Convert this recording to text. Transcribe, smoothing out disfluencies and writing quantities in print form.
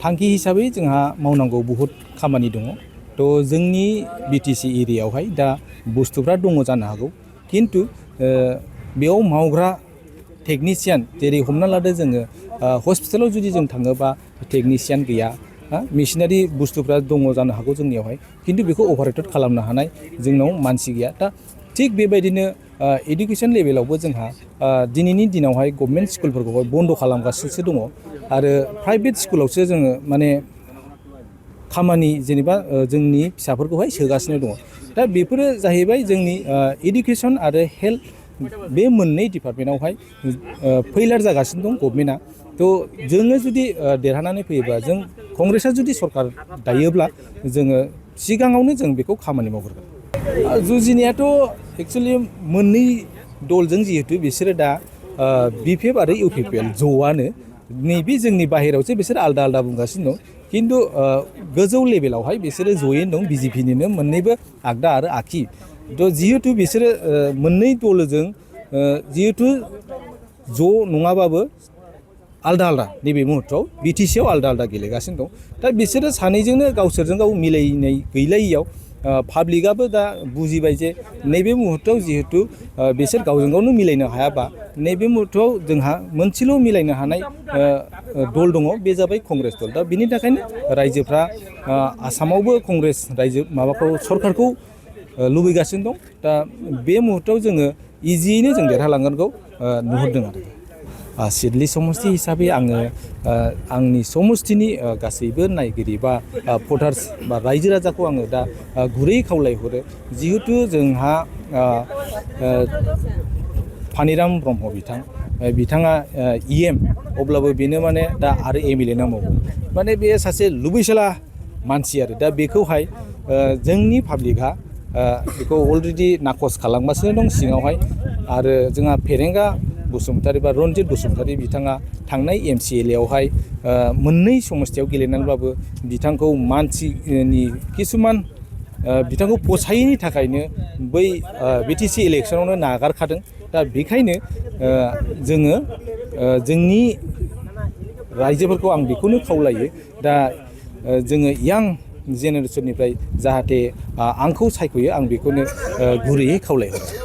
थांखि हिसाबै जोंहा मावनांगौ बहुत खामानि दङ तो जोंनि बिटिसि एरियायावहाय दा बुस्थुफ्रा दङ जानो हागौ किन्तु बेयाव मावग्रा टेकनिशियान जेरै हमना लादो जोङो हस्पिटालाव जुदि जों थाङोबा टेकनिशियान गैया मेशिनारि बुस्थुफ्रा दङ जानो हागौ जोंनियावहाय किन्तु बेखौ अपारेट खालामनो हानाय जोंनाव मानसि गैया दा थिग बेबायदिनो एडुकेसन लेभेलावबो जोंहा दिनैनि दिनावहाय गभर्नमेन्ट स्कुलफोरखौहाय बन्द खालामगासिनोसो दङ आरो प्राइभेट स्कुलावसो जोङो माने खामानि जेनेबा जोंनि फिसाफोरखौहाय सोगासिनो दङ दा बेफोरो जाहैबाय जोंनि एडुकेसन आरो हेल्थ बे मोननै डिपार्टमेन्टावहाय फेइलार जागासिनो दं गभर्नमेन्टआ तो जोङो जुदि देरहानानै फैयोबा जों कंग्रेसआ जुदि सरकार दायोब्ला जोङो सिगाङावनो जों बेखौ खामानि मावग्रोगोन जुजिनायाथ' एक्सुअलि मोननै दलजों जिहेतु बिसोरो दा BPF आरो UPPL ज'आनो नैबे जोंनि बाहेरायावसो बिसोर आलदा आलदा बुंगासिनो दं किन्तु गोजौ लेभेलावहाय बिसोरो ज'यैनो दं BJPनिनो मोननैबो आगदा आरो आगखि तो जिहेतु बिसोरो मोननै दलजों जिहेतु ज' नङाबाबो आलदा आलदा नैबे मुहुर्तआव बिटिसिआव आलदा आलदा गेलेगासिनो दं दा बिसोरो सानैजोंनो गावसोरजों गाव मिलायनाय गैलायियाव पाब्लिकआबो दा बुजिबाय जे नैबे मुहुर्तआव जिहेतु बिसोर गावजों गावनो मिलायनो हायाबा नैबे मुहुर्तआव जोंहा मोनसेल' मिलायनो हानाय दल दङ बे जाबाय कंग्रेस दल दा बिनि थाखायनो रायजोफ्रा आसामावबो कंग्रेस रायजो माबाखौ सरकारखौ लुबैगासिनो दं दा बे मुहुर्तआव जोङो इजियैनो जों देरहालांगोनखौ नुहुरदों आरो सिडली समष्टि हिसाबै आङो आंनि समष्टिनि गासैबो नायगिरि बा भटार्स बा रायजो राजाखौ आङो दा गुरै खावलायहरो जिहेतु जोंहा फानिराम ब्रह्म बिथाङा EM अब्लाबो बेनो माने दा आरो MLA नांबावगौ माने बे सासे लुबैसोला मानसि आरो दा बेखौहाय जोंनि पाब्लिकआ बेखौ अलरेडि नाकस खालामगासिनो दं सिङावहाय आरो जोंहा फेरेंगा बसुमतारी बा रन्जित बसुमतारी बिथाङा थांनाय MCLAयावहाय मोननै समष्टियाव गेलेनानैब्लाबो बिथांखौ मानसिनि किसुमान बिथांखौ फसायैनि थाखायनो बै BTC इलेक्सनावनो नागारखादों दा बेखायनो जोङो जोंनि रायजोफोरखौ आं बेखौनो खावलायो दा जोङो यां जेनेरेसननिफ्राय जाहाथे आंखौ सायख'यो आं बेखौनो गुरैयै खावलायहरो